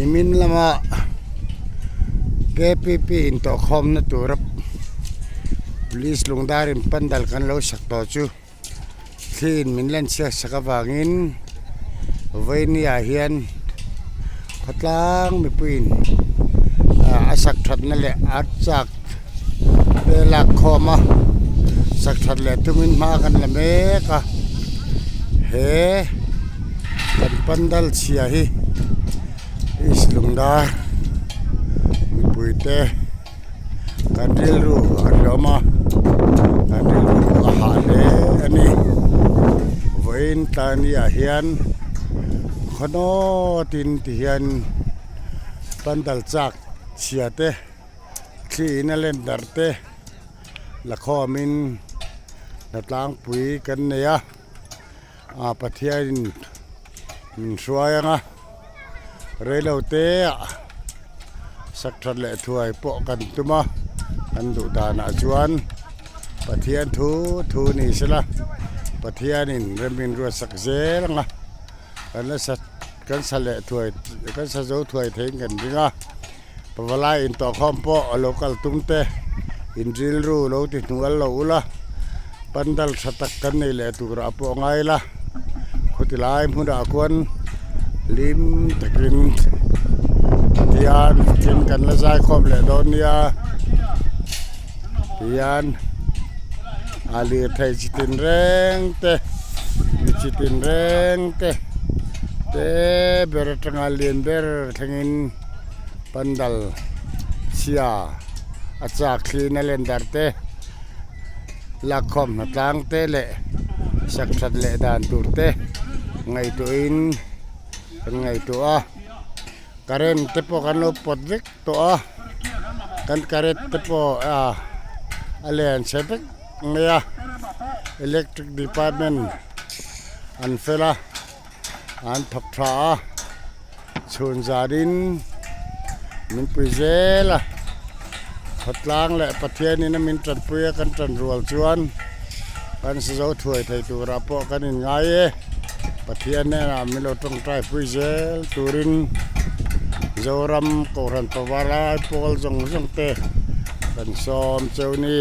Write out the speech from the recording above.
Nimin lama KPP intawhkhawmna tura Police lungdarin pandal kan lo sak tawh chu thliin min len chhiat sak avangin vawinia hian khawtlang mipuiin a sak thatna leh a chak te lak khawm a sak that leh tumin hma kan la mek a he kan pandal chhia hi east lungdar mipui te kan rilru a hlawm a kan rilru pawh a hah hle a ni vawiin tlai ah hian khaw nawtin ti hian pandal chak chhia te thli in a len darh te la khawmin hnatlangpui kan nei a ah Pathianin min hruai ang a reilo te ah sak that leh thuai pawh kan tum a kan duh danah chuan Pathian thu thu ni sela Pathianin rem in ruatsak zel ang a kan la sa kan sa leh thuai kan sa zo thuai theiin kan ring a. Pavalai intawhkhawm pawh a lo kal tum te in rilru lo ti hnual lo ula pandal tha tak kan nei leh turah pawh ngai la khuti lai hmunah khuan hlim takin Pathian fakin kan la zai khawm leh dawn nia tihian a lirthei chi tin reng te mi chi tin reng te te ber atanga lian ber thlengin. Pandal chhia a chak thliin a len dar te lakkhawm hnatlang te leh sak that leh dan tur te ngaihtuahin kan ngaihtuah a current te pawh kan lo pawt vek tawh a kan current te pawh a len chhe vek mai a electric department an fel a an thawk tha a. Chhun zanin min pui zel a, khawtlang leh Pathianin a min tanpui a kan tan rual chuan kan sazo thuai thei turah pawh kan inngai e. Pathian hnenah min lo tawngtai pui zel turin Zoram Kohhran Pavalai pawl zawng zawng te kan sawm cheu ni.